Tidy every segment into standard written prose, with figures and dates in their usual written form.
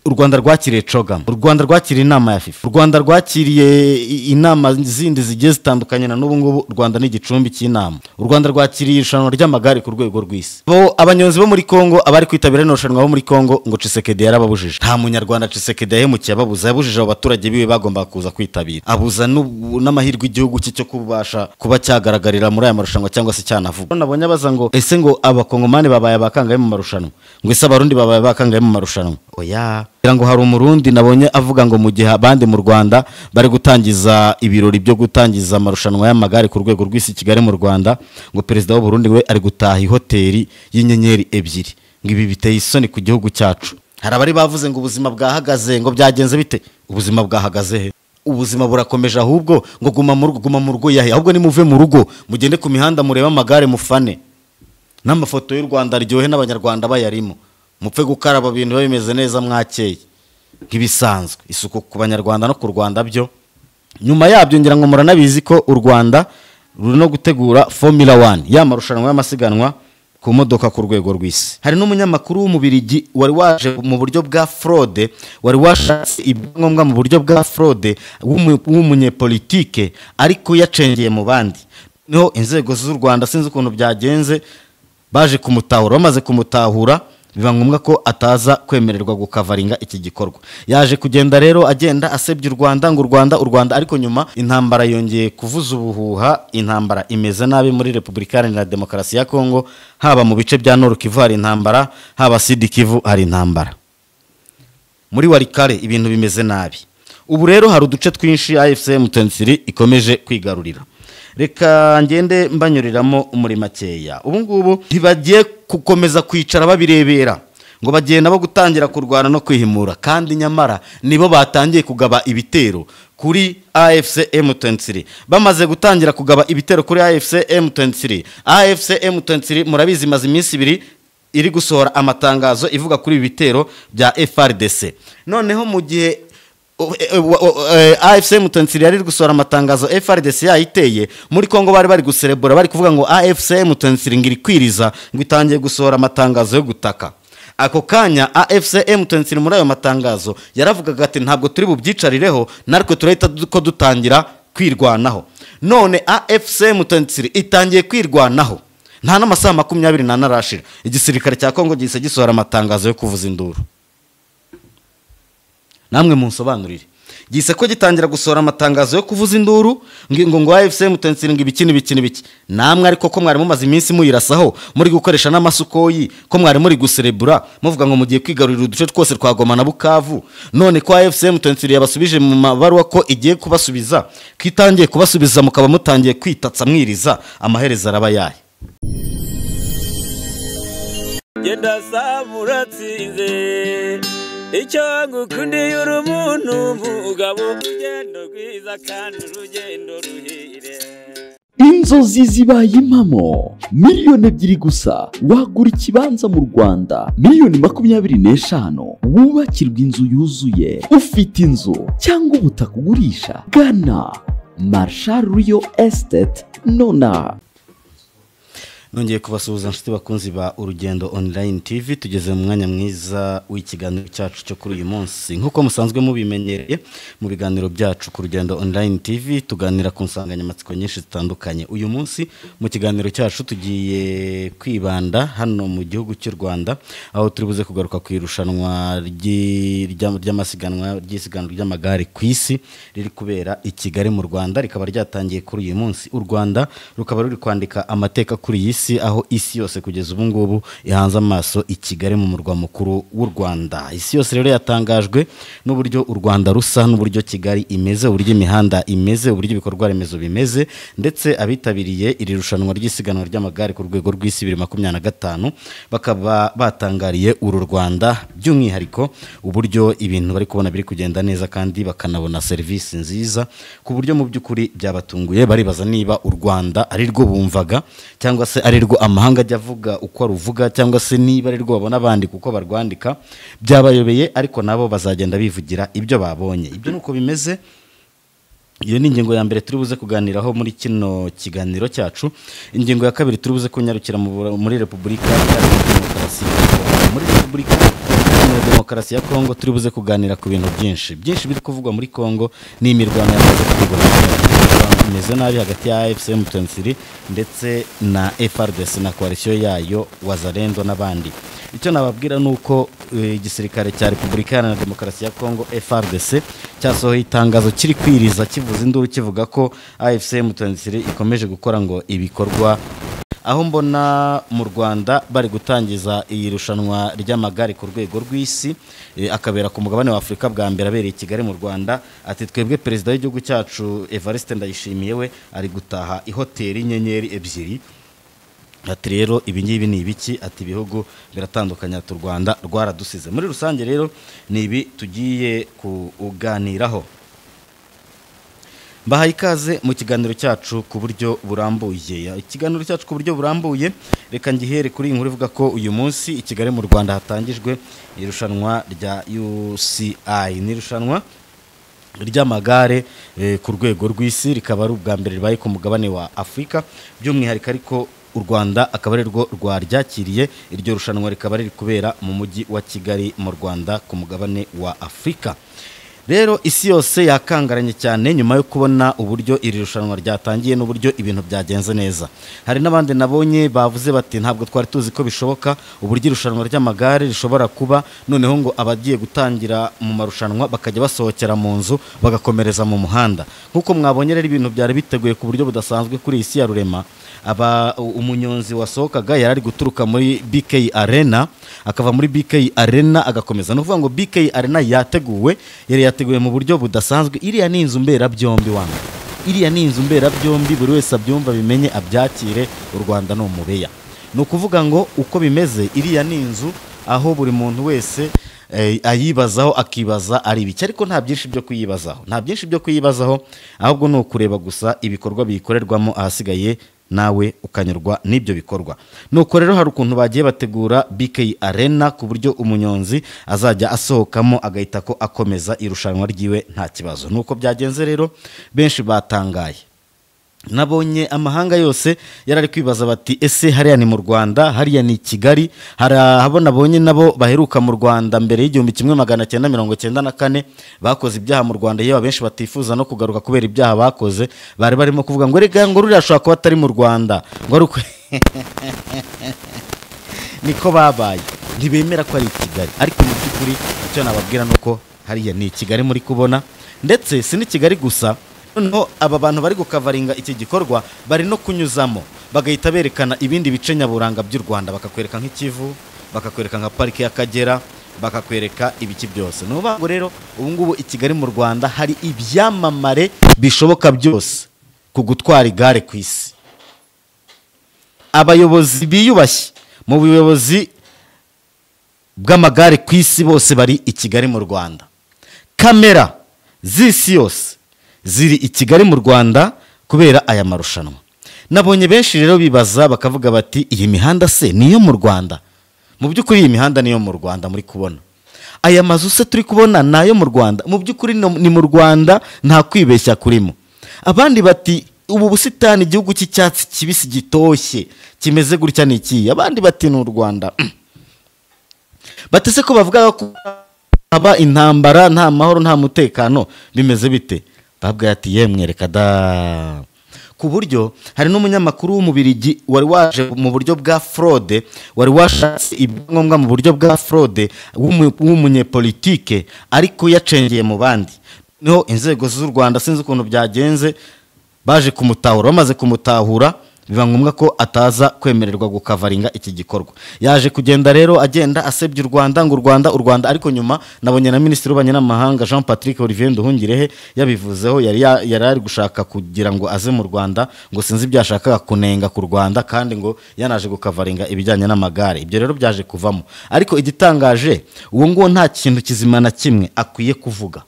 U Rwanda rwakiriye CHOGM, u Rwanda rwakiriye inama ya FIFA, u Rwanda rwakiriye inama zindi zigiye zitandukanye, na n'ubu ngubu u Rwanda ni igicumbi cy'inama. U Rwanda rwakiriye irushanwa ry'amagare ku rwego rw'isi. Bo abanyonzi bo muri Kongo abari kwitabira rino rushanwa bo muri Kongo ngo Tshisekedi yarababujije. Nta munyarwanda Tshisekedi yahemukiye ababuza, yabujije abo baturage biwe bagombaga kuza kwitabira, abuza n'amahirwe igihugu cye cyo kubasha kuba cyagaragarira muri aya marushanwa cyangwa se cyanavuga. Nabonye abaza ngo ese ngo abakongomani babaye abakangahe mu marushanwa, ngo ese abarundi babaye abakangahe mu marushanwa? Oya, ngira ngo hari umurundi nabonye avuga ngo mu gihe abandi mu Rwanda bari gutangiza ibirori byo gutangiza amarushanwa y'amagare ku rwego rw'isi Kigali mu Rwanda, ngo perezida w'u Burundi we ari gutaha ihoteli y'inyenyeri 2, ngo ibi biteye isoni ku gihugu cyacu. Hari abari bavuze ngo ubuzima bwahagaze, ngo byagenze bite? Ubuzima bwahagaze he? Ubuzima burakomeje, ahubwo ngo guma mu rugo, guma mu rugo yahe? Ahubwo nimuve mu rugo mugende ku mihanda murebe amagare mufane, n'amafoto y'u Rwanda aryohe n'abanyarwanda bayarimo, mupfe gukaraba ibintu bimeze neza mwakeye nk'ibisanzwe. Isuku ku banyarwanda no ku Rwanda byo nyuma yabyo ngira ngo muranabizi ko u Rwanda ruri no gutegura Formula 1, ya marushanwa y'amasiganwa ku modoka ku rwego rw'isi. Hari n'umunyamakuru w'umubirigi wari waje mu buryo bwa fraude, wari washatse ibyangombwa mu buryo bwa fraude w'umunyepolitike, ariko yacengeye mu bandi. Niho inzego z'u Rwanda sinzi ukuntu byagenze baje kumutahura, bamaze kumutahura biba ngombwa ko ataza kwemererwa gukavaringa iki gikorwa. Yaje kugenda rero agenda asebya u Rwanda ngo u Rwanda u Rwanda, ariko nyuma intambara yongeye kuvuza ubuhuha. Intambara imeze nabi muri Repubulika Iharanira Demokarasi ya Kongo, haba mu bice bya Nord Kivu hari intambara, haba Sud Kivu hari intambara, muri Walikale ibintu bimeze nabi. Ubu rero hari uduce twinshi AFC M23 ikomeje kwigarurira. Reka ngende mbanyuriramo muri makeya. Ubu ngubu ntibagiye gukomeza kwicara babirebera ngo bagenda bo gutangira kurwana no kwihimura, kandi nyamara nibo batangiye kugaba ibitero kuri AFC M23. Bamaze gutangira kugaba ibitero kuri AFC M23, AFC M23 murabizi imaze iminsi ibiri iri gusohora amatangazo ivuga kuri ibi bitero bya FARDC. Noneho mu gihe AFC M23 yari gusohora amatangazo FARDC yayiteye muri Kongo, bari bari guserebura bari kuvuga ngo AFC M23 ngiri kwiriza ngo itangiye gusohora amatangazo yo gutaka. Ako kanya AFC M23 muri ayo matangazo yaravugaga ati ntabwo turi bubyicarireho, natwe turahita ko dutangira kwirwanaho. None AFC M23 itangiye kwirwanaho nta n'amasaha 24 arashira, igisirikare cya Kongo gihise gisohora amatangazo yo kuvuza induru. Namwe munsobanurire, gise ko gitangira gusohora amatangazo yo kuvuza induru ngo ngo AFC M23 ngo ibiki n'ibiki n'ibiki. Namwe ariko ko mwari mumaze iminsi muyirasaho muri gukoresha n'amasukoyi, ko mwari muri guserebura muvuga ngo mugiye kwigarurira uduce twose twa Goma na Bukavu, none ko AFC M23 yabasubije mu mabaruwa ko igiye kubasubiza, kitangiye kubasubiza mukaba mutangiye kwitatsa mwiriza, amaherezo araba yahe? Genda samuratsinze icyo ngukundiye uri umuntu mugabo, urugendo rwiza kandi urugendo ruhire. Inzozi zibaye impamo, 2 miliyoni gusa wagura ikibanza mu Rwanda, miliyoni 25 wubakirwa inzu yuzuye. Ufite inzu cyangwa ubutaka ugurisha, gana Marshal Real Estate nona. Nongeye kubasuhuza nshuti bakunzi ba Urugendo Online TV, tugeze mu mwanya mwiza w'ikiganiro cyacu cyo kuri uyu munsi. Nk'uko musanzwe mubimenyereye mu biganiro byacu ku Rugendo Online TV, tuganira ku nsanganyamatsiko nyinshi zitandukanye. Uyu munsi mu kiganiro cyacu tugiye kwibanda hano mu gihugu cy'u Rwanda, aho turi buze kugaruka ku irushanwa ry'amasiganwa ry'isiganwa ry'amagare ku isi riri kubera i Kigali mu Rwanda, rikaba ryatangiye kuri uyu munsi. U Rwanda rukaba ruri kwandika amateka kuri iyi si, aho isi yose kugeza ubu ngubu ihanze amaso i Kigali mu murwa mukuru w'u Rwanda. Isi yose rero yatangajwe n'uburyo u Rwanda rusa, n'uburyo Kigali imeze, uburyo imihanda imeze, uburyo ibikorwa remezo bimeze, ndetse abitabiriye iri rushanwa ry'isiganwa ry'amagare ku rwego rw'isi 2025 bakaba batangariye uru Rwanda, by'umwihariko uburyo ibintu bari kubona biri kugenda neza, kandi bakanabona serivisi nziza ku buryo mu by'ukuri byabatunguye. Baribaza niba u Rwanda ari rwo bumvaga, cyangwa se ari rwo amahanga ajya avuga uko aruvuga, cyangwa se niba ari rwo babona abandi kuko barwandika. Byabayobeye, ariko nabo bazagenda bivugira ibyo babonye. Ibyo nuko bimeze. Iyo ni ingingo ya mbere turi buze kuganiraho muri kino kiganiro cyacu. Ingingo ya kabiri, turi buze kunyarukira muri Repubulika Iharanira Demokarasi ya Kongo. Muri Repubulika Iharanira Iharanira Demokarasi ya Kongo turi buze kuganira ku bintu byinshi byinshi biri kuvugwa muri Kongo. Ni imirwano yamaze kuvugwa, imeze nabi hagati ya AFC M23 ndetse na FARDC na coalition yayo Wazalendo n'abandi. Icyo nababwira ni uko igisirikare cya Repubulika Iharanira Demokarasi ya Kongo FARDC cyasohoye itangazo kiri kwiriza, kivuza induru, kivuga ko AFC M23 ikomeje gukora ngo ibikorwa. Aho mbona mu Rwanda bari gutangiza iyi rushanwa ry'amagare ku rwego rw'isi, akabera ku mugabane wa Afurika bwa mbere, abereye i Kigali mu Rwanda. Ati twebwe perezida w'igihugu cyacu Evariste Ndayishimiye we ari gutaha ihoteli inyenyeri 2. Ati rero ibi ngibi ni ibiki? Ati ibihugu biratandukanye, ati u Rwanda rwaradusize. Muri rusange rero ni ibi tugiye kuganiraho. Mbahaye ikaze mu kiganiro cyacu ku buryo burambuye. Ikiganiro cyacu ku buryo burambuye reka ngihere kuri iyi nkuru ivuga ko uyu munsi i Kigali mu Rwanda hatangijwe irushanwa rya UCI. Ni irushanwa ry'amagare ku rwego rw'isi, rikaba ari ubwa mbere ribaye ku mugabane wa Afurika by'umwihariko, ariko u Rwanda akaba ari rwo rwaryakiriye. Iryo rushanwa rikaba riri kubera mu mujyi wa Kigali mu Rwanda ku mugabane wa Afurika. Rero isi yose yakangaranye cyane nyuma yo kubona uburyo iri rushanwa ryatangiye n'uburyo ibintu byagenze neza. Hari n'abandi nabonye bavuze bati ntabwo twari tuzi ko bishoboka uburyo irushanwa ry'amagare rishobora kuba, noneho ngo abagiye gutangira mu marushanwa bakajya basohokera mu nzu bagakomereza mu muhanda. Nk'uko mwabonye rero ibintu byari biteguye ku buryo budasanzwe kuri iyi si ya rurema. Aba umunyonzi wasohokaga yari ari guturuka muri BK Arena, akava muri BK Arena agakomeza. Ni ukuvuga ngo BK Arena yateguwe, yari yateguwe mu buryo budasanzwe. Iriya ni inzu mberabyombi wangu, iriya ni inzu mberabyombi, buri wese abyumva bimenye abyakire. U Rwanda ni umubeya. Ni ukuvuga ngo uko bimeze, iriya ni inzu aho buri muntu wese ayibazaho, akibaza ari ibiki, ariko nta byinshi byo kuyibazaho, nta byinshi byo kuyibazaho, ahubwo ni ukureba gusa ibikorwa biyikorerwamo, ahasigaye nawe ukanyurwa n'ibyo bikorwa. Nuko rero hari ukuntu bagiye bategura BK Arena ku buryo umunyonzi azajya asohokamo agahita ko akomeza irushanwa ryiwe nta kibazo. Nuko byagenze rero benshi batangaye. Nabonye amahanga yose yarari kwibaza bati ese hariya ni mu Rwanda, hariya ni Kigali? Hari abo nabonye nabo baheruka mu Rwanda mbere y'1994 bakoze ibyaha mu Rwanda, yewe abenshi batifuza no kugaruka kubera ibyaha bakoze, bari barimo kuvuga ngo rega ngo ruriya ashobora kuba atari mu Rwanda, ngo ari niko babaye, ntibemera ko ari Kigali. Ariko mu by'ukuri icyo nababwira nuko hariya ni Kigali muri kubona, ndetse si ni Kigali gusa. Noneho aba bantu bari gukavaringa iki gikorwa bari no kunyuzamo bagahita berekana ibindi bice nyaburanga by'u Rwanda, bakakwereka nk'ikivu, bakakwereka nka parike y'Akagera, bakakwereka ibiki byose. Nuba ngo rero ubu ngubu i Kigali mu Rwanda hari ibyamamare bishoboka byose ku gutwara igare ku isi. Abayobozi biyubashye mu buyobozi bw'amagare ku isi bose bari i Kigali mu Rwanda. Kamera z'isi yose ziri i Kigali mu Rwanda kubera aya marushanwa. Nabonye benshi rero bibaza bakavuga bati iyi mihanda se niyo mu Rwanda? Mu by'ukuri iyi mihanda niyo mu Rwanda muri kubona. Aya mazu se turi kubona nayo mu Rwanda? Mu by'ukuri ni mu Rwanda, nta kwibeshya kurimo. Abandi bati ubu busitani, igihugu cy'icyatsi kibisi gitoshye kimeze gutya ni iki? Abandi bati ni u Rwanda. Batese ko bavuga ko haba intambara, nta mahoro, nta mutekano, bimeze bite? Babwiye ati yemwe reka da. Ku buryo hari n'umunyamakuru w'umubirigi wari waje mu buryo bwa fraude, wari washatse ibyangombwa mu buryo bwa fraude w'umunyepolitike, ariko yacengeye mu bandi. Niho inzego z'u Rwanda sinzi ukuntu byagenze baje kumutahura, bamaze kumutahura biba ngombwa ko ataza kwemererwa gukavaringa iki gikorwa. Yaje kugenda rero agenda asebya u Rwanda ngo u Rwanda u Rwanda, ariko nyuma nabonye na Minisitiri w'Ububanyi n'Amahanga Jean Patrick Olivier Nduhungirehe yabivuzeho, yari ari gushaka kugira ngo aze mu Rwanda, ngo sinzi ibyashakaga kunenga ku Rwanda, kandi ngo yanaje gukavaringa ibijyanye n'amagare. Ibyo rero byaje kuvamo. Ariko igitangaje uwo nguwo nta kintu kizima na kimwe akwiye kuvuga.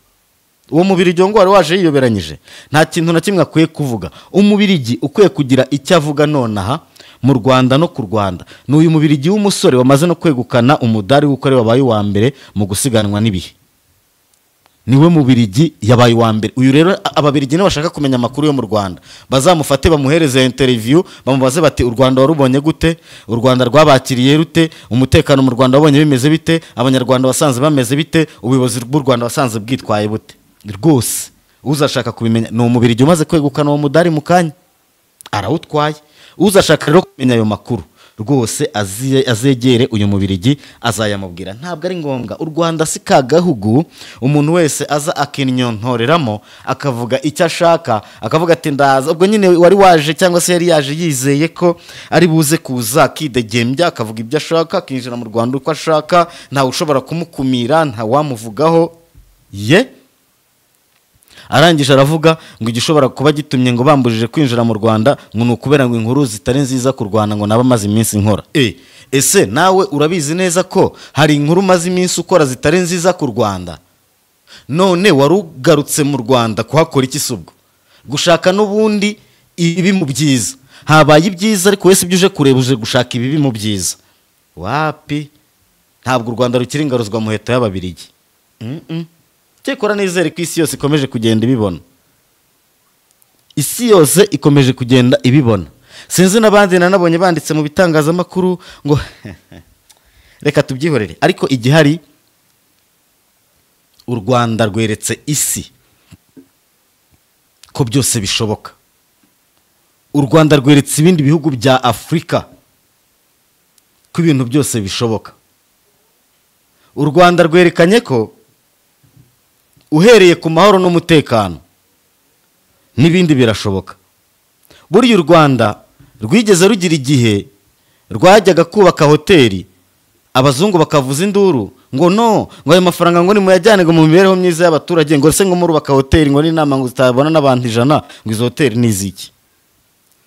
Uwo mubirigi ngo wari waje yiyoberanyije nta kintu na kimwe akwiye kuvuga. Umubirigi ukwiye kugira icyo avuga nonaha mu Rwanda no ku Rwanda ni uyu mubirigi w'umusore wamaze no kwegukana umudari w'uko ari wabaye uwa mbere mu gusiganwa n'ibihe. Niwe mubirigi yabaye wa mbere. Uyu rero ababirigi nabashaka kumenya amakuru yo mu Rwanda bazamufate bamuhereze interview, bamubaze bati u Rwanda warubonye gute, u Rwanda rwabakiriye rute, umutekano mu Rwanda wabonye bimeze bite, abanyarwanda wasanze bameze bite, ubuyobozi bw'u Rwanda wasanze bwitwaye bute. Rwose uzashaka kubimenya ni umubirigi umaze kwegukana uwo mudari mu kanya arawutwaye. Uzashaka rero kumenya ayo makuru rwose azegere uyu mubirigi azayamubwira. Ntabwo ari ngombwa, u Rwanda si kagahugu umuntu wese aza akinyontoreramo akavuga icyo ashaka, akavuga ati ndaza. Ubwo nyine wari waje cyangwa se yari yaje yizeye ko ari buze kuza akidegembya akavuga ibyo ashaka, akinjira mu Rwanda uko ashaka, ntawe ushobora kumukumira, nta wamuvugaho ye. Arangije aravuga ngo igishobora kuba gitumye ngo bambujije kwinjira mu Rwanda ngo ni ukubera ngo inkuru zitari nziza ku Rwanda ngo naba maze iminsi nkora. Ese nawe urabizi neza ko hari inkuru maze iminsi ukora zitari nziza ku Rwanda? None warugarutse mu Rwanda kuhakora iki subwo? Gushaka n'ubundi ibi mu byiza. Habaye ibyiza ariko wese ibyo uje kureba uje gushaka ibibi mu byiza. Wapi? Ntabwo u Rwanda rukiri ingaruzwa muheto y'ababirigi. Cyekora nizere ko isi yose ikomeje kugenda ibibona. Isi yose ikomeje kugenda ibibona. Sinzi n'abandi nanabonye banditse mu bitangazamakuru ngo reka tubyihorere, ariko igihari u Rwanda rweretse isi ko byose bishoboka. U Rwanda rweretse ibindi bihugu bya Afurika ko ibintu byose bishoboka. U Rwanda rwerekanye ko uhereye ku mahoro n'umutekano n'ibindi birashoboka. Buriya u Rwanda rwigeze rugira igihe rwajyaga kubaka hoteli abazungu bakavuza induru ngo no, ngo ayo mafaranga ngo nimuyajyane ngo mu mibereho myiza y'abaturage, ngo se ngo murubaka hoteli ngo n'inama ngo zitabona n'abantu 100 ngo izo hoteli ni iziki.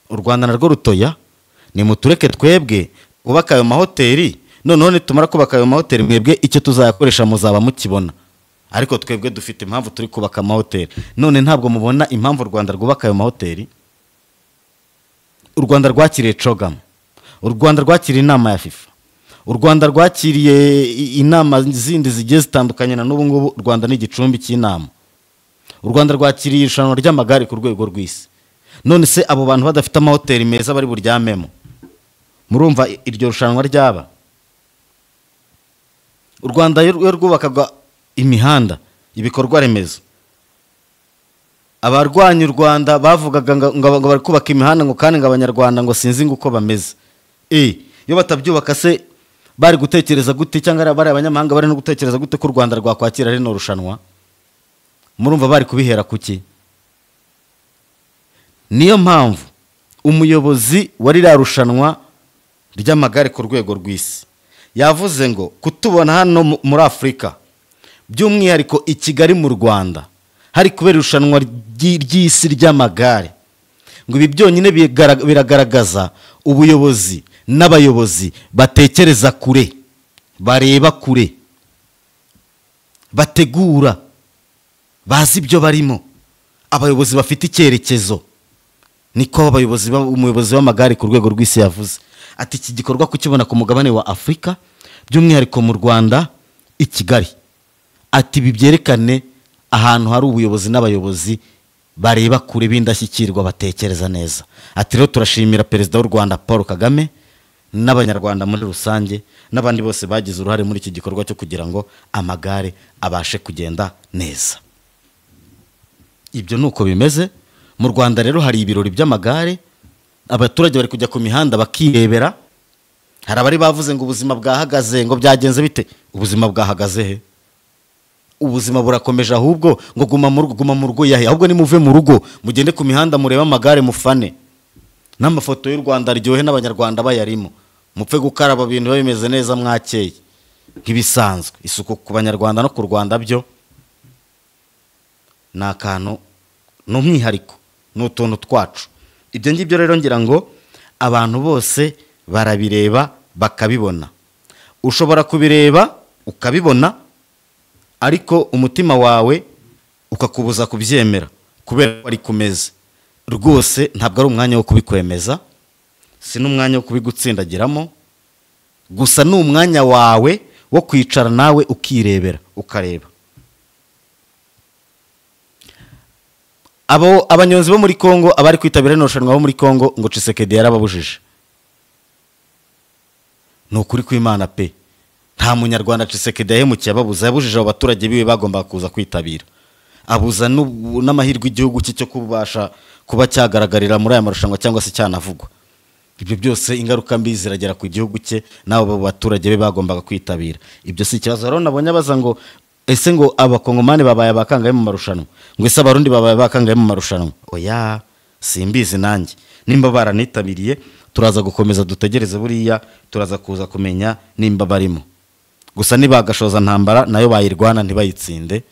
U Rwanda narwo rutoya, nimutureke twebwe kubaka ayo mahoteli, noneho nitumara kubaka ayo mahoteli mwebwe icyo tuzayakoresha muzaba mukibona. Ariko twebwe dufite impamvu turi kubaka amahoteli. None ntabwo mubona impamvu u Rwanda rwubaka ayo mahoteli? U Rwanda rwakiriye CHOGM, u Rwanda rwakiriye inama ya FIFA, u Rwanda rwakiriye inama zindi zigiye zitandukanye, na n'ubu ngubu u Rwanda ni igicumbi cy'inama. U Rwanda rwakiriye irushanwa ry'amagare ku rwego rw'isi. None se abo bantu badafite amahoteli meza bari buryamemo, murumva iryo rushanwa ryaba? U Rwanda iyo rwubakaga imihanda, ibikorwa remezo, abarwanya u Rwanda bavugaga ngo bari kubaka imihanda ngo kandi ngo abanyarwanda ngo sinzi ngo uko bameze. Iyo batabyubaka se bari gutekereza gute, cyangwa bari abanyamahanga bari no gutekereza gute ko u Rwanda rwakwakira rino rushanwa? Murumva bari kubihera kuki? Niyo mpamvu umuyobozi wari rushanwa ry'amagare ku rwego rw'isi yavuze ngo kutubona hano muri Afurika, by'umwihariko i Kigali mu Rwanda, hari kubera irushanwa ry'isi ry'amagare, ngo ibi byonyine biragaragaza ubuyobozi n'abayobozi batekereza kure, bareba kure, bategura, bazi ibyo barimo, abayobozi bafite icyerekezo. Niko abayobozi umuyobozi w'amagare ku rwego rw'isi yavuze ati iki gikorwa kukibona ku mugabane wa Afurika, by'umwihariko mu Rwanda i Kigali, ati ibi byerekane ahantu hari ubuyobozi n'abayobozi bareba kure b'indashyikirwa batekereza neza. Ati rero turashimira Perezida w'u Rwanda Paul Kagame n'abanyarwanda muri rusange n'abandi bose bagize uruhare muri iki gikorwa cyo kugira ngo amagare abashe kugenda neza. Ibyo nuko bimeze. Mu Rwanda rero hari ibirori by'amagare, abaturage bari kujya ku mihanda bakirebera. Hari abari bavuze ngo ubuzima bwahagaze, ngo byagenze bite? Ubuzima bwahagaze he? Ubuzima burakomeje, ahubwo ngo guma mu rugo, guma mu rugo yahe? Ahubwo nimuve mu rugo mugende ku mihanda murebe amagare mufane, n'amafoto y'u Rwanda aryohe n'abanyarwanda bayarimo, mupfe gukaraba ibintu bimeze neza mwakeye nk'ibisanzwe. Isuku ku banyarwanda no ku Rwanda byo ni akantu, ni umwihariko, ni utuntu twacu. Ibyo ngibyo rero ngira ngo abantu bose barabireba bakabibona. Ushobora kubireba ukabibona, ariko umutima wawe ukakubuza kubyemera kubera ko ari kumeze. Rwose ntabwo ari umwanya wo kubikwemeza, si n'umwanya wo kubigutsindagiramo, gusa ni umwanya wawe wo kwicara nawe ukirebera ukareba. Abo abanyonzi bo muri Kongo abari kwitabira rino rushanwa bo muri Kongo ngo Tshisekedi yarababujije. Ni ukuri kw'Imana pe, nta munyarwanda Tshisekedi yahemukiye ababuza, yabujije abo baturage biwe bagombaga kuza kwitabira, abuza n'amahirwe igihugu cye cyo kubasha kuba cyagaragarira muri aya marushanwa cyangwa se cyanavugwa. Ibyo byose ingaruka mbi ziragera ku gihugu cye n'abo baturage be bagombaga kwitabira. Ibyo si ikibazo. Rero nabonye abaza ngo ese ngo abakongomani babaye abakangaye mu marushanwa, ngo ese abarundi babaye abakangaye mu marushanwa? Oya, simbizi nanjye. Nimba baranitabiriye turaza gukomeza dutegereze, buriya turaza kuza kumenya nimba barimo. Gusa nibagashoza ntambara nayo bayirwana ntibayitsinde.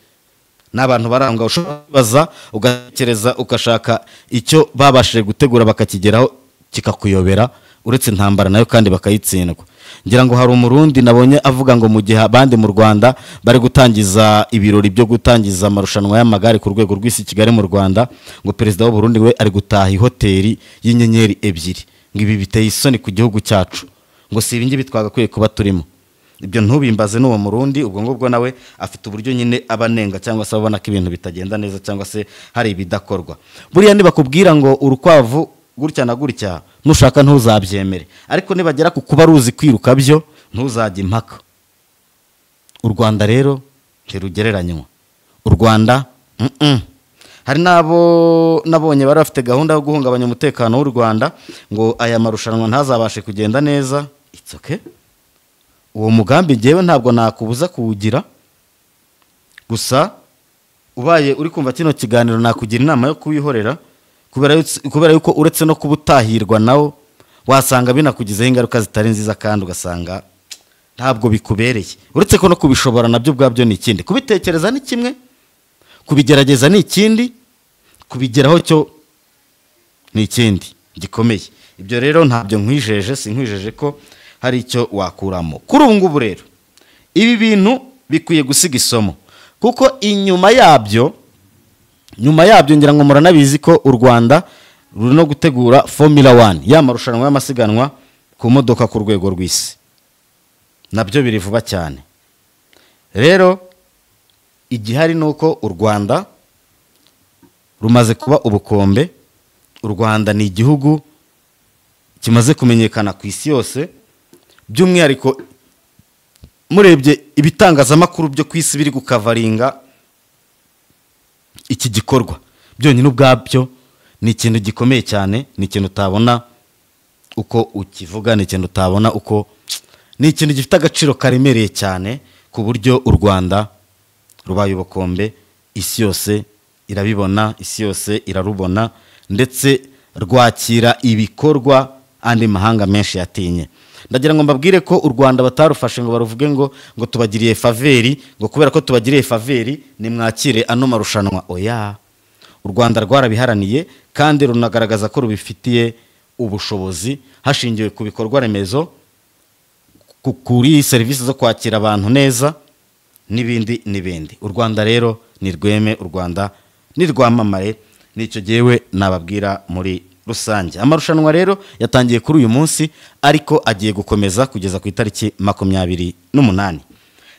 N'abantu baranga ushobora kubaza ugatekereza ugashaka icyo babashije gutegura bakakigeraho kikakuyobera, uretse intambara nayo kandi bakayitsindwa. Ngira ngo hari umurundi nabonye avuga ngo mu gihe abandi mu Rwanda bari gutangiza ibirori byo gutangiza amarushanwa y'amagare ku rwego rw'isi Kigali mu Rwanda, ngo perezida w'u Burundi we ari gutaha ihoteli y'inyenyeri 2, ngo ibi biteye isoni ku gihugu cyacu, ngo si ibingibi twagakwiye kuba turimo. Ibyo ntubimbaze n'uwo murundi, ubwo ngubwo nawe afite uburyo nyine abanenga cyangwa se abona ko ibintu bitagenda neza cyangwa se hari ibidakorwa. Buriya nibakubwira ngo urukwavu gutya na gutya, nushaka ntuzabyemere, ariko nibagera ku kuba ruzi kwiruka byo ntuzajya impaka. U Rwanda rero ntirugereranywa. U Rwanda Hari nabo nabonye bari bafite gahunda yo guhungabanya umutekano w'u Rwanda ngo aya marushanwa ntazabashe kugenda neza. It's okay. Uwo mugambi ngewe ntabwo nakubuza kuwugira, gusa ubaye uri kumva kino kiganiro nakugira inama yo kuwihorera, kubera yuko uretse no kuba utahirwa nawo wasanga binakugizeho ingaruka zitari nziza kandi ugasanga ntabwo bikubereye. Uretse ko no kubishobora nabyo ubwabyo ni ikindi, kubitekereza ni kimwe, kubigerageza ni ikindi, kubigeraho cyo ni ikindi gikomeye. Ibyo rero ntabyo nkwijeje, sinkwijeje ko hari icyo wakuramo. Kuri ubu ngubu rero ibi bintu bikwiye gusiga isomo, kuko inyuma yabyo, nyuma yabyo ngira ngo muranabizi ko u Rwanda ruri no gutegura Formula 1, ya marushanwa y'amasiganwa ku modoka ku rwego rw'isi, nabyo biri vuba cyane. Rero igihari nuko u Rwanda rumaze kuba ubukombe. U Rwanda ni igihugu kimaze kumenyekana ku isi yose, by'umwihariko murebye ibitangazamakuru byo ku isi biri gukavaringa iki gikorwa, byonyine ubwabyo ni ikintu gikomeye cyane, ni ikintu utabona uko ukivuga, ni ikintu utabona uko, ni ikintu gifite agaciro karemereye cyane, ku buryo u Rwanda rubaye ubukombe, isi yose irabibona, isi yose irarubona, ndetse rwakira ibikorwa andi mahanga menshi yatinye. Ndagira ngo mbabwire ko u Rwanda batarufashe ngo baruvuge ngo tubagiriye faveri, ngo kubera ko tubagiriye faveri nimwakire ano marushanwa. Oya, u Rwanda rwarabiharaniye kandi runagaragaza ko rubifitiye ubushobozi hashingiwe ku bikorwa remezo, kuri serivisi zo kwakira abantu neza n'ibindi n'ibindi. U Rwanda rero ni rweme, u Rwanda ni rwamamare, nicyo gihewe nababwira muri rusange. Amarushanwa rero yatangiye kuri uyu munsi ariko agiye gukomeza kugeza ku itariki 28.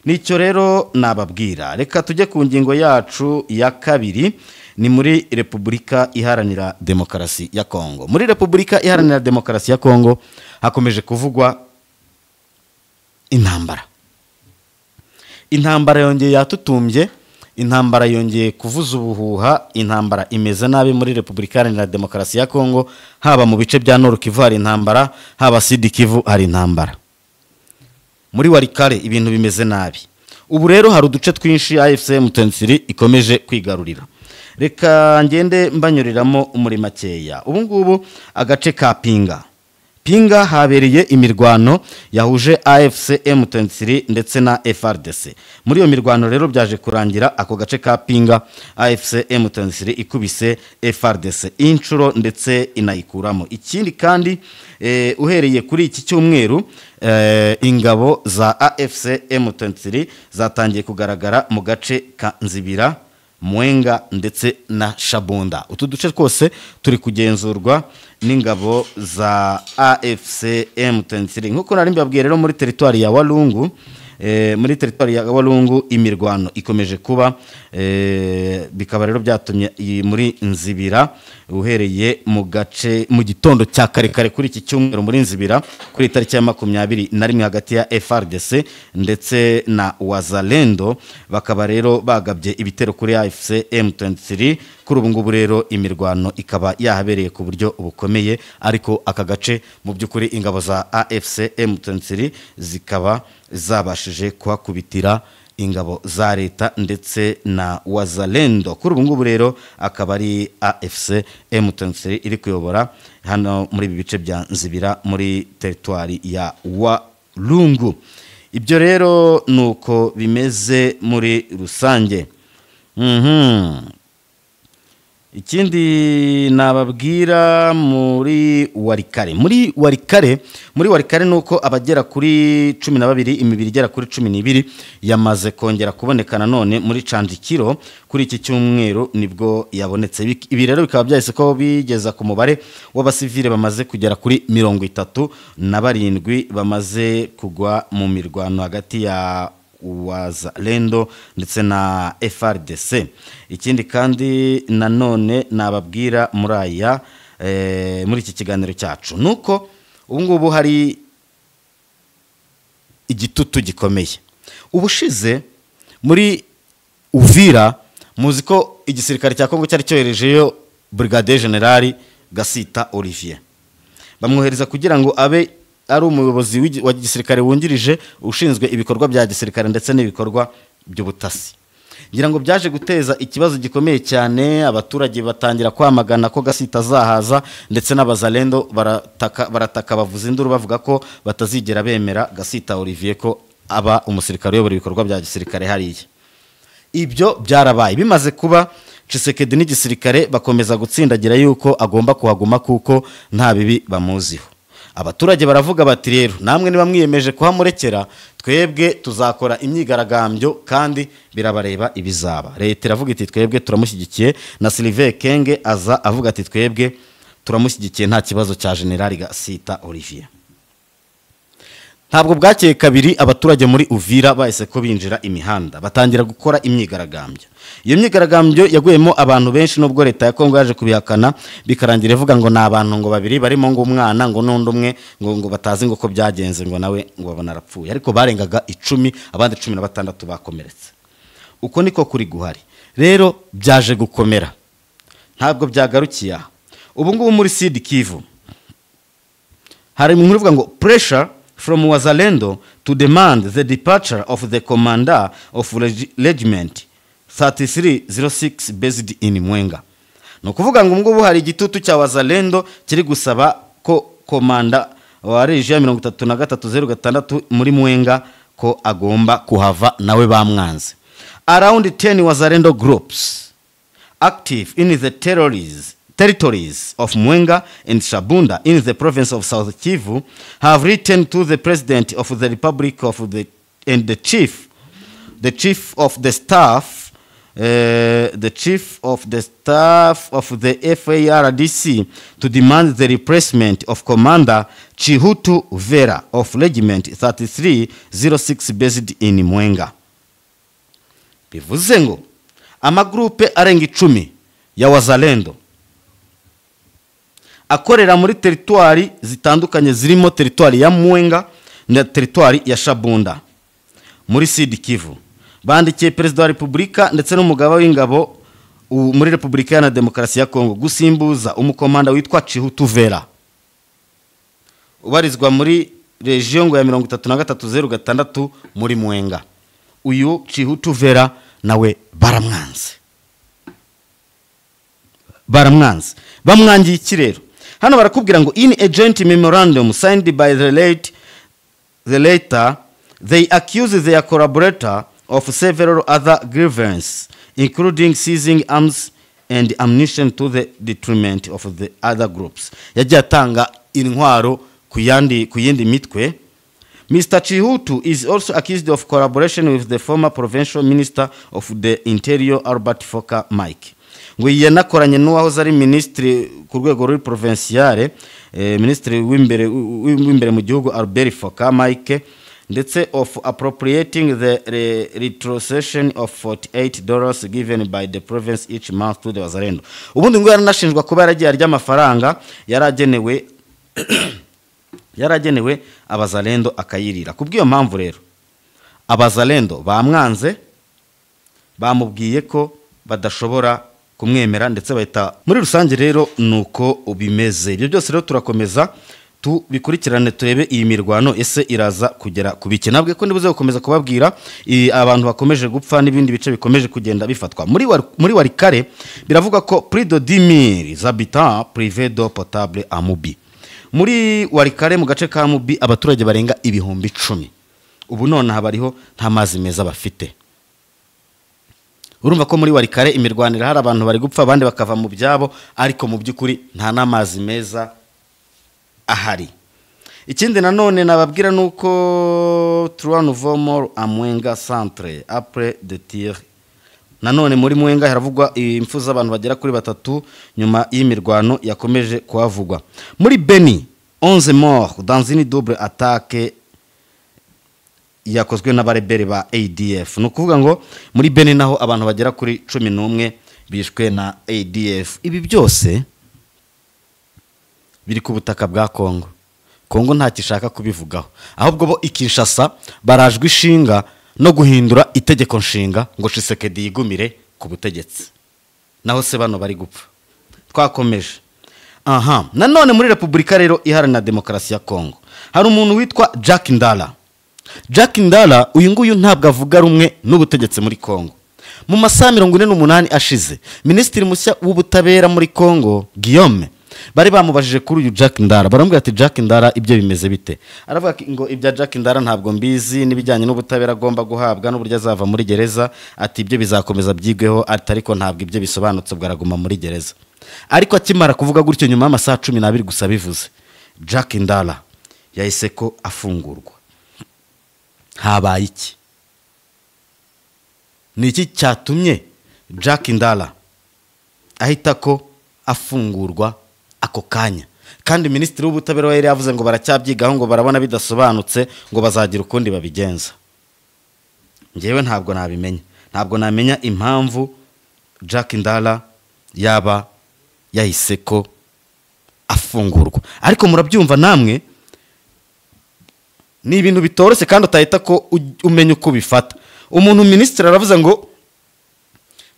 Nicyo rero nababwira. Reka tujye ku ngingo yacu ya kabiri, ni muri Repubulika Iharanira Demokarasi ya Kongo. Muri Repubulika Iharanira Demokarasi ya Kongo hakomeje kuvugwa intambara. Intambara yongeye yatutumbye, intambara yongeye kuvuza ubuhuha, intambara imeze nabi muri Repubulika Iharanira Demokarasi ya Kongo, haba mu bice bya Nord Kivu hari intambara, haba Sud Kivu hari intambara. Muri Walikale ibintu bimeze nabi. Ubu rero hari uduce twinshi AFC M23 ikomeje kwigarurira. Reka ngende mbanyuriramo muri makeya. Ubu ngubu agace ka Pinga. Pinga habereye imirwano yahuje AFC M23 ndetse na FARDC. Muri iyo mirwano rero byaje kurangira ako gace ka Pinga AFC M23 ikubise FARDC inshuro ndetse inayikuramo. Ikindi kandi uhereye kuri iki cyumweru ingabo za AFC M23 zatangiye kugaragara mu gace ka Nzibira, Mwenga ndetse na Shabunda. Utu duce twose turi kugenzurwa n'ingabo za AFC M23. Nkuko nari mbabwiye rero muri teritwari ya Walungu, Muri teritwari ya Walungu imirwano ikomeje kuba, bikaba rero byatumye muri Nzibira uhereye mu gace mu gitondo cya kare kare kuri iki cyumweru muri Nzibira kuri tariki ya 21 hagati ya FARDC ndetse na Wazalendo, bakaba rero bagabye ibitero kuri AFC M23. Kuri ubu ngubu rero imirwano ikaba yahabereye ku buryo bukomeye, ariko aka gace mu by'ukuri ingabo za AFC M23 zikaba zabashije kuhakubitira ingabo za leta ndetse na Wazalendo. Kuri ubu ngubu rero akaba ari AFC M23 iri kuyobora hano muri ibi bice bya Nzibira muri teritwari ya Walungu. Ibyo rero nuko bimeze muri rusange. Ikindi nababwira muri Walikale, muri Walikale nuko abagera kuri 12, imibiri igera kuri 12 yamaze kongera kuboneka nanone muri Candikiro kuri iki cyumweru nibwo yabonetse. Ibi rero bikaba byahise ko bigeza ku mubare w'abasivile bamaze kugera kuri 37 bamaze kugwa mu mirwano hagati ya Wazalendo ndetse na FARDC. Ikindi kandi nanone nababwira muri aya muri iki kiganiro cyacu nuko ubu ngubu hari igitutu gikomeye. Ubushize muri Uvira muzi ko igisirikare cya Kongo cyari cyoherejeyo Brigadier General Gasita Olivier, bamwohereza kugira ngo abe ari umuyobozi wa gisirikare wungirije ushinzwe ibikorwa bya gisirikare ndetse n'ibikorwa by'ubutasi. Ngira ngo byaje guteza ikibazo gikomeye cyane, abaturage batangira kwamagana ko Gasita azahaza, ndetse n'abazalendo barataka bavuza induru bavuga ko batazigera bemera Gasita Olivier ko aba umusirikare uyobora ibikorwa bya gisirikare hariya. Ibyo byarabaye. Bimaze kuba, Tshisekedi n'igisirikare bakomeza gutsindagira yuko agomba kuhaguma kuko nta bibi bamuziho. Abaturage baravuga bati rero namwe niba mwiyemeje kuhamurekera twebwe tuzakora imyigaragambyo kandi birabareba ibizaba. Leta iravuga iti twebwe turamushyigikiye, na Sylvain Kenge aza avuga ati twebwe turamushyigikiye nta kibazo cya General Gasita Olivier. Ntabwo bwakeye kabiri abaturage muri Uvira bahise ko binjira imihanda batangira gukora imyigaragambyo. Iyo myigaragambyo yaguyemo abantu benshi nubwo leta ya Kongo yaje kubihakana bikarangira ivuga ngo ni abantu ngo babiri barimo ngo umwana ngo n'undi umwe ngo batazi ngo ko byagenze ngo nawe ngo babona arapfuye, ariko barengaga 10 abandi 16 bakomeretse. Uko niko kuri guhari. Rero byaje gukomera, ntabwo byagarukiye aha. Ubu ngubu muri Sud Kivu hari inkuru ivuga ngo pressure from Wazalendo to demand the departure of the commander of regiment 3306 based in Mwenga. No kuvuga ngo ngubu hari igitutu cya Wazalendo kiri gusaba ko komanda wa region 3306 muri Mwenga ko agomba kuhava nawe bamwanze. Around 10 Wazalendo groups active in the territories of Mwenga and Shabunda in the province of South Kivu have written to the President of the Republic of the and the chief of the staff, the chief of the staff of the FARDC to demand the replacement of Commander Chihutu Vera of Regiment 3306 based in Mwenga. Bivuze ngo amagrupe arenga 10 ya Wazalendo akorera muri teritwari zitandukanye zirimo teritwari ya Mwenga na teritwari ya Shabunda muri Sud Kivu bandikiye Perezida wa Republika ndetse n'umugaba w'ingabo muri Republika ya Demokarasi ya Kongo gusimbuza umukomanda witwa Chihutu Vera ubarizwa muri region ya 3306 muri Mwenga. Uyu Chihutu Vera nawe baramwanze. Bamwangiye iki rero? Hano barakubwira ngo in a joint memorandum signed by the later they accuse their collaborator of several other grievances including seizing arms and ammunition to the detriment of the other groups. Yagiye atanga intwaro ku yindi mitwe. Mr. Chihutu is also accused of collaboration with the former provincial minister of the Interior Albert Foka Mike. Ngo yanakoranye n'uwahoze ari ministre ku rwego ruri provinciale, ministre w'imbere mu gihugu Albert Foka Mike, Ndetse of appropriating the retrocession of $48 given by the province each month to the Wazalendo. Ubundi ngo yaranashinjwa kuba yaragiye arya amafaranga yaragenewe Abazalendo akayirira. Kubw'iyo mpamvu rero Abazalendo bamwanze, bamubwiye ko badashobora kumwemera, ndetse bahita muri rusange. Rero nuko ubimeze. Ibyo byose rero turakomeza tubikurikirane, turebe iyi mirwano ese iraza kugera ku bike. Nabwe ko ndibuze gukomeza kubabwira abantu bakomeje gupfa n'ibindi bice bikomeje kugenda bifatwa. Muri Walikale biravuga ko plus de 10 000 habitants privés d'eau potable à Mubi. Muri Walikale, mu gace ka Mubi, abaturage barenga 10,000 ubu nonaha bariho nta mazi meza bafite. Urumva ko muri Walikale imirwanire hari abantu bari gupfa, abandi bakava mu byabo, ariko mu by'ukuri nta n'amazi meza ahari. Ikindi nanone nababwira ni uko trois nouveaux morts à Mwenga centre après de tirs. Nanone muri Mwenga haravugwa impfu z'abantu bagera kuri batatu nyuma y'imirwano yakomeje kuhavugwa. Muri Beni, 11 morts dans une double attaque yakozwe n'abarebere ba ADF. Ni ukuvuga ngo muri Beni naho abantu bagera kuri 11 bishwe na ADF. Ibi byose biri ku butaka bwa Kongo. Kongo ntakishaka kubivugaho, ahubwo bo i Kinshasa barajwe ishinga no guhindura itegeko nshinga ngo Tshisekedi yigumire ku butegetsi, naho se bano bari gupfa. Twakomeje. Aha nanone muri Repubulika rero Iharanira Demokarasi ya Kongo hari umuntu witwa Jack Ndala. Jack Ndala uyu nguyu ntabwo avuga rumwe n'ubutegetsi muri Kongo. Mu masaha 48 ashize, minisitiri mushya w'ubutabera muri Kongo, Guillaume, bari bamubajije kuri uyu Jack Ndala. Baramubwira ati: "Jack Ndala ibyo bimeze bite?" Aravuga ngo: "Ibya Jack Ndala ntabwo mbizi, n'ibijyanye n'ubutabera agomba guhabwa n'uburyo azava muri gereza," ati: "Ibyo bizakomeza byigweho," ati: "Ariko ntabwo ibyo bisobanutse, ubwo araguma muri gereza." Ariko akimara kuvuga gutyo, nyuma y'amasaha 12 gusa bivuze, Jack Ndala yahise ko afungurwa. Habaye iki? Ni iki cyatumye Jack Ndala ahita ko afungurwa ako kanya, kandi minisitiri w'ubutabera we yari yavuze ngo baracyabyigaho, ngo barabona bidasobanutse, ngo bazagira ukundi babigenza? Ngewe ntabwo nabimenya, ntabwo namenya impamvu Jack Ndala yaba yahise ko afungurwa, ariko murabyumva namwe, ni ibintu bitoroshye kandi utahita ko umenya uko ubifata. Umuntu minisitiri aravuze ngo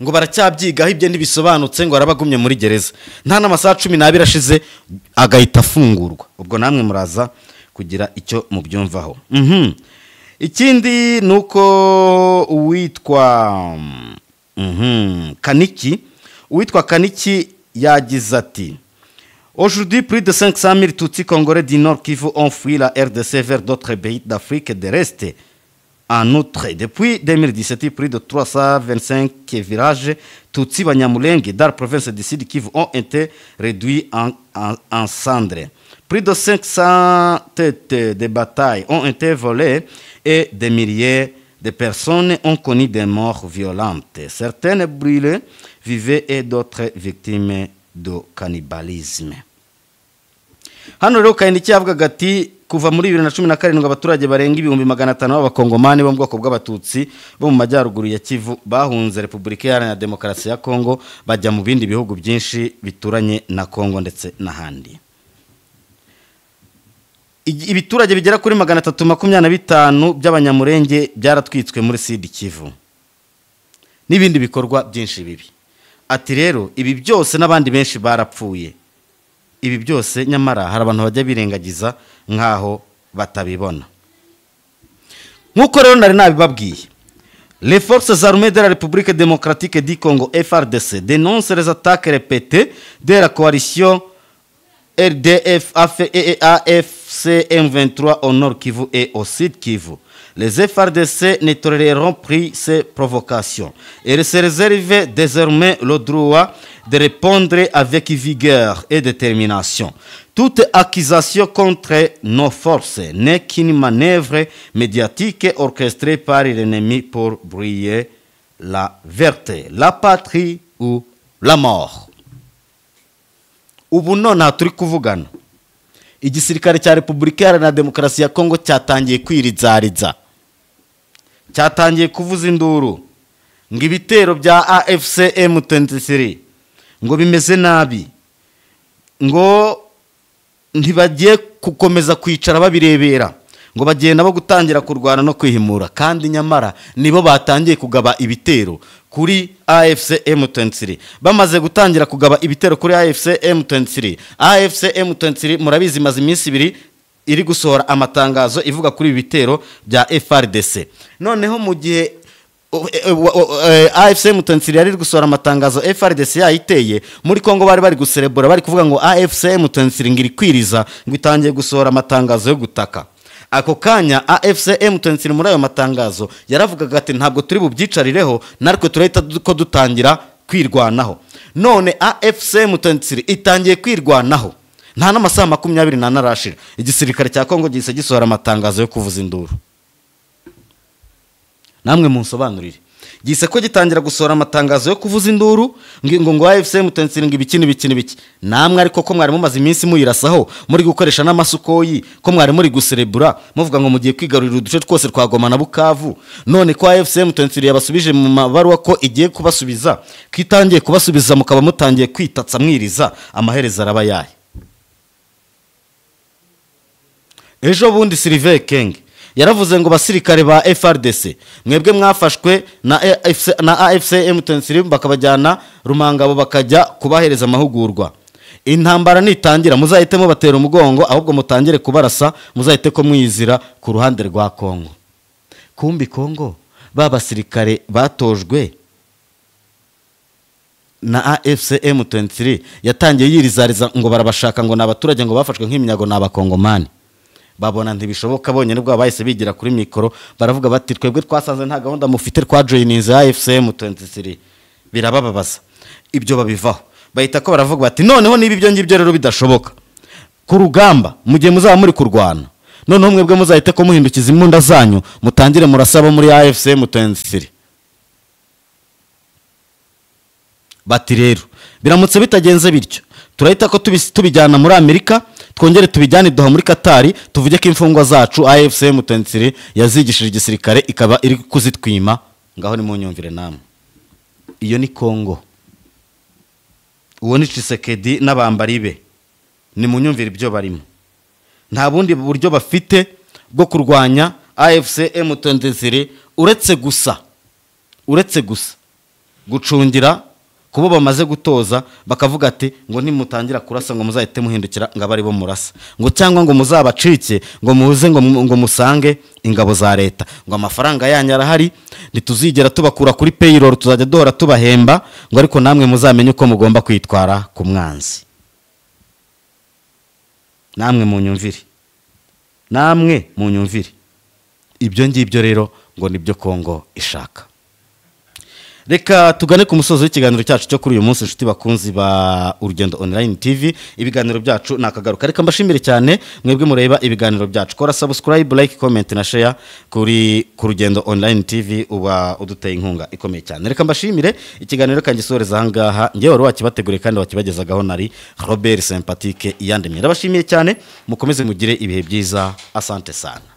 baracyabyigaho, ibyo ntibisobanutse, ngo arabagumye muri gereza, nta n'amasaha 12 ashize agahita afungurwa. Ubwo namwe muraza kugira icyo mubyumvaho. Ikindi ni uko uwitwa Kaniki, uwitwa Kaniki yagize ati: "Aujourd'hui, plus de 500 000 Tutsis congolais du Nord Kivu ont fui la RDC vers d'autres pays d'Afrique de l'Est. En outre, depuis 2017, plus de 325 villages Tutsi Banyamulenge dans la province du Sud Kivu ont été réduits en cendres. Plus de 500 têtes de bétail ont été volées et des milliers de personnes ont connu des morts violentes. Certaines brûlées vives et d'autres victimes de cannibalisme." Hano rero Kaniki yavugaga ati kuva muri 2017 abaturage barenga 500,000 b'Abakongomani bo mu bwoko bw'Abatutsi bo mu majyaruguru ya Kivu bahunze Repubulika Iharanira Demokarasi ya Kongo, bajya mu bindi bihugu byinshi bituranye na Kongo ndetse n'ahandi. Ibiturage bigera kuri 325 by'Abanyamurenge byaratwitswe muri Sud Kivu n'ibindi bikorwa byinshi bibi. Ati rero ibi byose n'abandi benshi barapfuye. Ibi byose nyamara hari abantu bajya birengagiza nk'aho batabibona. Nk'uko rero nari nabibabwiye, les forces armées de la République démocratique du Congo, FARDC, dénoncent les attaques répétées de la coalition RDF et AFC M23 au Nord Kivu et au Sud Kivu. Les FARDC ne toléreront plus ces provocations et se réservent désormais le droit de répondre avec vigueur et détermination. Toute accusation contre nos forces n'est qu'une manœuvre médiatique orchestrée par l'ennemi pour brouiller la vérité, la patrie ou la mort. Ubu nonaha turi kuvugana, Igisirikare cya Repubulika Iharanira Demokarasi ya Kongo cyatangiye kwirizariza, cyatangiye kuvuza induru ngo ibitero bya AFC M23 ngo bimeze nabi, ngo ntibagiye gukomeza kwicara babirebera, ngo bagiye nabo gutangira kurwana no kwihimura. Kandi nyamara nibo batangiye kugaba ibitero kuri AFC M23. Bamaze gutangira kugaba ibitero kuri AFC M23, AFC M23 murabizi imaze iminsi ibiri iri gusohora amatangazo ivuga kuri ibi bitero bya FARDC. Noneho mu gihe AFC M23 yari gusohora amatangazo FARDC yayiteye muri Kongo, bari bari guserebura, bari kuvuga ngo AFC M23 ngiri kwiriza, ngo itangiye gusohora amatangazo yo gutaka. Ako kanya AFC M23 muri ayo matangazo yaravugaga ati ntabwo turi bubyicarireho, natwe turahita ko dutangira kwirwanaho. None AFC M23 itangiye kwirwanaho, nta n'amasaha 24 arashira, igisirikare cya Kongo gihise gisohora amatangazo yo kuvuza induru. Namwe munsobanurire, gihise ko gitangira gusohora amatangazo yo kuvuza induru ngo AFC M23 ngo ibiki n'ibiki n'ibiki. Namwe ariko ko mwari mumaze iminsi muyirasaho, muri gukoresha n'amasukoyi, ko mwari muri guserebura muvuga ngo mugiye kwigarurira uduce twose twa Goma na Bukavu, none ko AFC M23 yabasubije mu mabaruwa ko igiye kubasubiza, kitangiye kubasubiza mukaba mutangiye kwitatsa mwiriza, amaherezo araba yahe? Ejo bundi Sylvain Kenge yaravuze ngo basirikare ba FARDC mwebwe mwafashwe na AFC M23 bakabajyana Rumangabo bakajya kubahereza amahugurwa, intambara nitangira muzahite mubatera umugongo, ahubwo mutangire kubarasa, muzahite ko mwizira ku ruhande rwa Kongo. Kumbi Kongo ba basirikare batojwe na AFC M23 yatangiye yirizariza ngo barabashaka, ngo nabaturage ngo bafashwe nk'iminyago n'abakongomani. Babona ntibishoboka, bonyine ubwo bahise bigira kuri mikoro baravuga bati twebwe twasanze nta gahunda mufite, twa joininze AFC M23. Birabababaza, ibyo babivaho bahita ko baravuga bati noneho niba ibyo ngibyo rero bidashoboka ku rugamba mu gihe muzaba muri kurwana, noneho mwebwe muzahite ko muhindukiza imbunda zanyu mutangire murasaba muri AFC M23. Bati rero biramutse bitagenze bityo, turahita ko tubijyana muri Amerika, twongere tubijyane Doha muri Katari, tuvuge ko imfungwa zacu AFC M23 yazigishije igisirikare ikaba iri kuzitwima. Ngaho ni munyumvire namwe, iyo ni Kongo, uwo ni Tshisekedi n'abambari be, ni munyumvire ibyo barimo. Nta bundi buryo bafite bwo kurwanya AFC M23 uretse gusa gucungira kubo bamaze gutoza, bakavuga ati ngo nimutangira kurasa ngo muzahite muhindukira ngo abari bo murasa, ngo cyangwa ngo muzabacike ngo muze ngo musange ingabo za leta, ngo amafaranga yanyu arahari, ntituzigera tubakura kuri payroll, tuzajya duhora tubahemba, ngo ariko namwe muzamenye uko mugomba kwitwara ku mwanzi. Namwe munyumvire, namwe munyumvire ibyo ngibyo rero ngo nibyo Kongo ishaka. Reka tugane ku musozo w'ikiganiro cyacu cyo kuri uyu munsi, inshuti bakunzi ba Urugendo Online TV. Ibiganiro byacu nakagaruka. Reka mbashimire cyane mwebwe mureba ibiganiro byacu, kora subscribe, like, comment na share kuri ku Rugendo Online TV, uba uduteye inkunga ikomeye cyane. Reka mbashimire, ikiganiro kangisoreza aha ngaha, ngewe wari wakibateguriye kandi wakibagezagaho nari Robert Sympathique Iyandemye. Ndabashimiye cyane, mukomeze mugire ibihe byiza, asante sana.